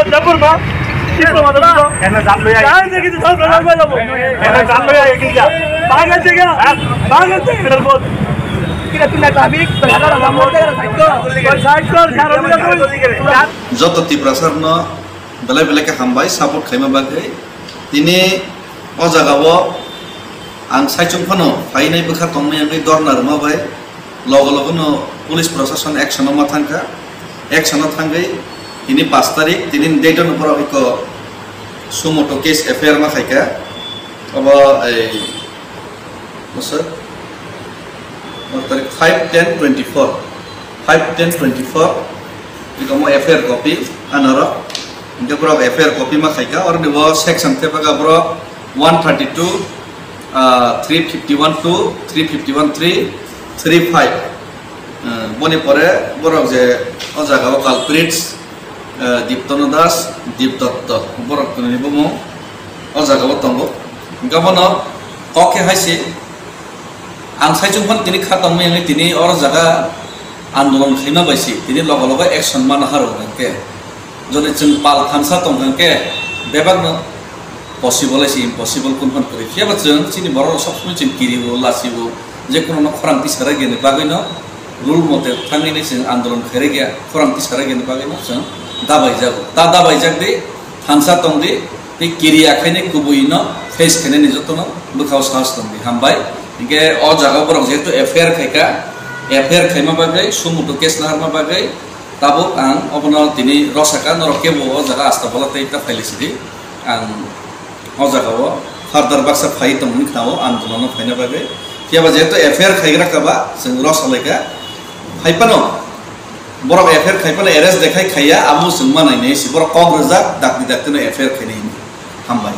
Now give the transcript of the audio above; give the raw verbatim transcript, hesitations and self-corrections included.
Jabur ma. Kiko ma da? Ena jam loya. Kahan se kisi thok lagay ba jabo? Ena jam loya, ek ja. Pagal se kya? Pagal se kya? Kira tu na traffic, berada la mo de side ko. Side ko, jaro ni ko. Joto Tiprasa no belai belai khe hambai support khaima bagwi. Tini o jaga o ang saichung phano phainai bwkha tongmani bagwi dorna rwma bai. Logo logo no police proshashan action o ma thangkha, action o thangwi tini pash tarik, tini date no borok iko sumoto case F I R ma khaikha. Obo ei bwswk five ten twenty four, five ten twenty four iko mo F I R copy anoro. Hingke borok F I R copy ma khaikha, oro ni bo section tepaga borok one thirty two, ah, three fifty one two, three fifty one three, three five. Ah, boni pore borok je o jaga o culprits, ah, Diptono Das, Dipdotto, borok ni bumung o jaga o tongo. Hingke bono kok khe hai se ang saichung phano tini kha tongmani hwnwi tini oro jaga andolon khaima bai se tini logo logo action mana harwk hwnkhe. Jodi chwng pal thansa tong kha khe bebak no possible se impossible kun hwn kwrwi. Phiya ba chwng chini borok rok sob somoi chwng kiri o, lasi o, je kono no khorang tisa rwgya ni bagwi no rule mote thangwi ni chwng andolon khairwgya, khorang tisa rwgya ni bagwi no chwng dabai jago. Ta dabai jak di, thansa tong di, tei kiri akhai ni kubui no face khainai ni joto no bwkha o sahas tong di. Hambai. Hinkhe o jaga o borok jehetu F I R khaikha, F I R khaima bagwi, sumoto case naharma bagwi, Tabuk ang obono tini rosaka norok kebo o jaga asta bola tei ta phailai sidi. Ang o jaga o further baksa phai tongmani khna o andolon no phaina bagwi. Phiya ba jehetu F I R khaigra kha ba chwng rosa lai kha. Phai phano borok F I R khai phano arrest de khai khaiya amo chwng ma nai nai si borok kok rwjak dakti dakti no F I R khainai hini. Hambai.